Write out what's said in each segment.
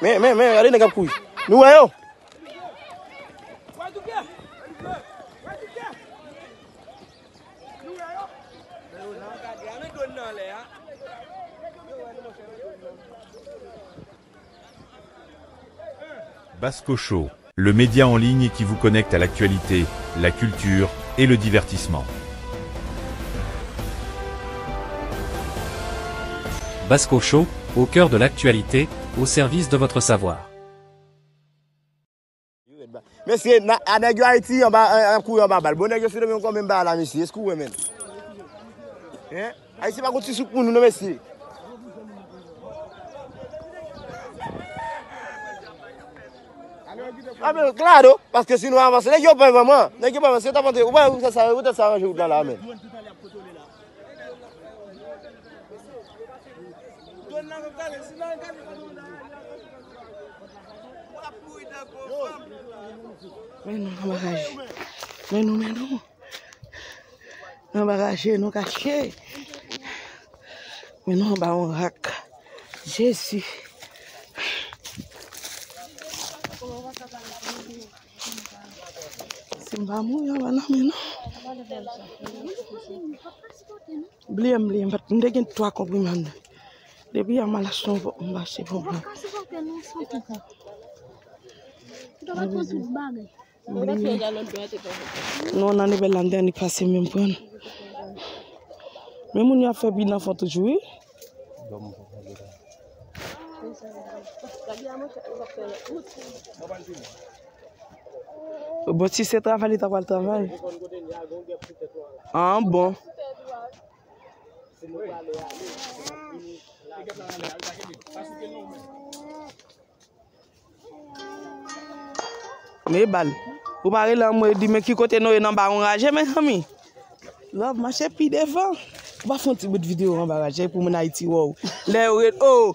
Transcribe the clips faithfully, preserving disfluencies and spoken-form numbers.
Men, men, men, gade nèg ap kouri. Nou wè yo. Basco Show, le média en ligne qui vous connecte à l'actualité, la culture et le divertissement. Basco Show, au cœur de l'actualité, au service de votre savoir. Mesye, a nèg yo Ayiti anba, ap kouri anba bal. Bon, nèg yo sou men kòman m ba la, mesye. Èske w wè, men? Hein? Ayiti pa gon ti souk pou nou, non, mesye. Ah, men, klaro, paske si nou avanse, nèg yo pè vrèman. Nèg yo pè vrèman. Se ta pante, ou pa, ou ta sa, ou ta sa ranje wout la, la, men. Men nou nan baraje. Men nou, men nou. Nan baraje, nou kache. Men nou anba yon rak. Jezi. Si m pa mouri anba nan men nou. Bliye m, bliye m, m te gen twa konprime anndan. Depi yè m al achte yon pòt, m pa achte pòt. Bliye. Non, nan level la, m te annik pase menm pran. Men moun yo ap fè pi nan fon toujou, wi. Bon, si se travay, li ta pral travay. Ah, bon. Men bal. Ou pa rele anmwe di men ki kote nou ye nan ba yon raje, mezanmi. Love, mache pi devan. Ou pa fè yon ti bout videyo anba raje pou moun Ayiti wè w. Lè yo rele, oh.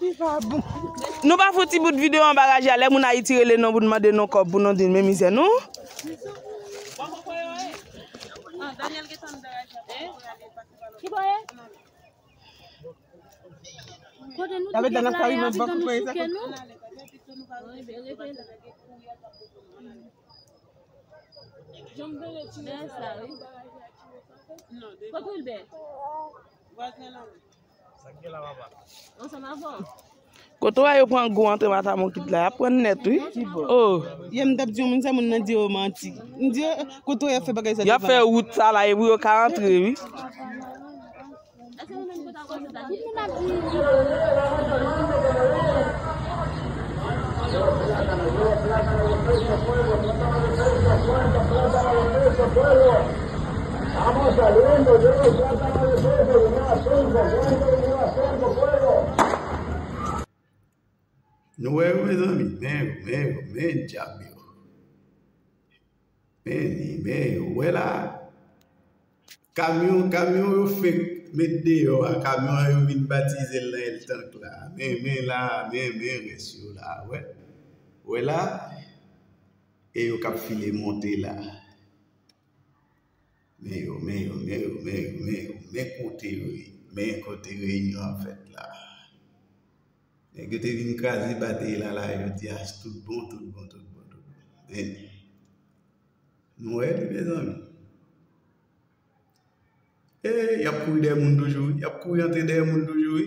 Nou pa fè yon ti bout videyo anba raje a, lè moun Ayiti rele nou pou n mande nou kòb pou nou di men mizè nou. Kote nou te gen flaya, ti jan nou souke nou. Kote Wilbè? Ansanm avè w. Kote w wè yo pran gwo antre Matamokit la, y ap pran nèt, wi. Oh. Yè m t ap di yon moun sa, moun nan di yo manti. M di yo, kote w wè y ap fè bagay sa devan. Y ap fè wout sa la, epi yo ka antre, wi. Nou wè yo, mezanmi? Men yo, men yo, men dyab yo. Men li, men yo. Wè la, kamyon, kamyon yo fenk met deyò a, kamyon an yo vin batize l nan El Tank la. Men, men la, men, men rès yo la, wè. Wè la, e yo k ap file monte la. Men yo, men yo, men yo, men yo, men yo, men kote yo ye, men kote reyinyon an fèt la. Nèg yo te vin kraze batri la, la, yo di ach tout bon, tout bon, tout bon, tout bon. Men, nou wè li, mezanmi. E, y ap kouri dèyè moun toujou, wi. Y ap kouri antre dèyè moun toujou, wi.